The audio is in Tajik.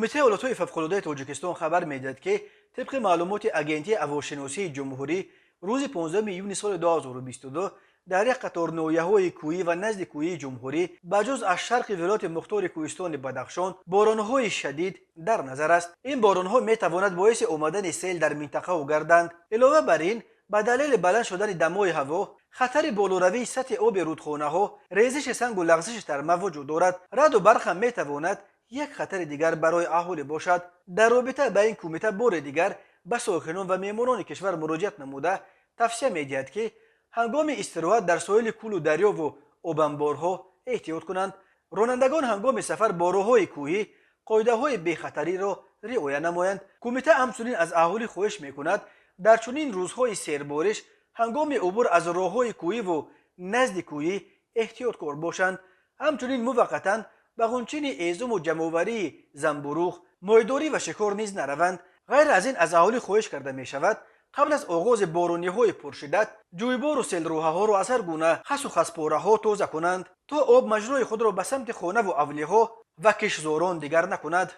Кумитаи ҳолатҳои фавқулодаи Тоҷикистон хабар медиҳад, ки тибқи маълумоти Агентии ҳавошиносии ҷумҳурӣ, рӯзи 15 июни соли 2022 дар як қатор ноҳияҳои кӯҳӣ ва назди кӯҳии ҷумҳурӣ, ба ҷуз аз шарқи вилояти мухтори кӯҳистони Бадахшон, боронҳои шадид дар назар аст. Ин боронҳо метавонад боиси омадани сел дар минтақао гарданд. Илова бар ин, ба далели баланд шудани дамои ҳаво хатари болоравии сатҳи оби рудхонаҳо, резиши сангу лағзиши тарма вуҷуд дорад. Раъду барқ ҳам метавонад як хатари дигар барои аҳолӣ бошад. Дар робита ба ин кумита бори дигар ба сокинон ва меҳмонони кишвар муроҷиат намуда, тавсия медиҳад, ки ҳангоми истироҳат дар соҳили кӯлу дарёву обанборҳо эҳтиёт кунанд. Ронандагон ҳангоми сафар бо роҳҳои кӯҳӣ қоидаҳои бехатариро риоя намоянд. Кумита ҳамчунин аз аҳолӣ хоҳиш мекунад, дар чунин рӯзҳои сербориш ҳангоми убур аз роҳҳои кӯҳиву назди кӯҳӣ эҳтиёткор бошанд. Ҳамчунин муваққатан ба ғунчини ҳезуму ҷамъоварии занбуруғ, моҳидорӣ ва шикор низ нараванд. Ғайр аз ин, аз аҳолӣ хоҳиш карда мешавад, қабл аз оғози борониҳои пуршиддат ҷӯйбору селроҳаҳоро аз ҳар гуна хасу хаспораҳо тоза кунанд, то об маҷрои худро ба самти хонаву авлиҳо ва киштзорон дигар накунад.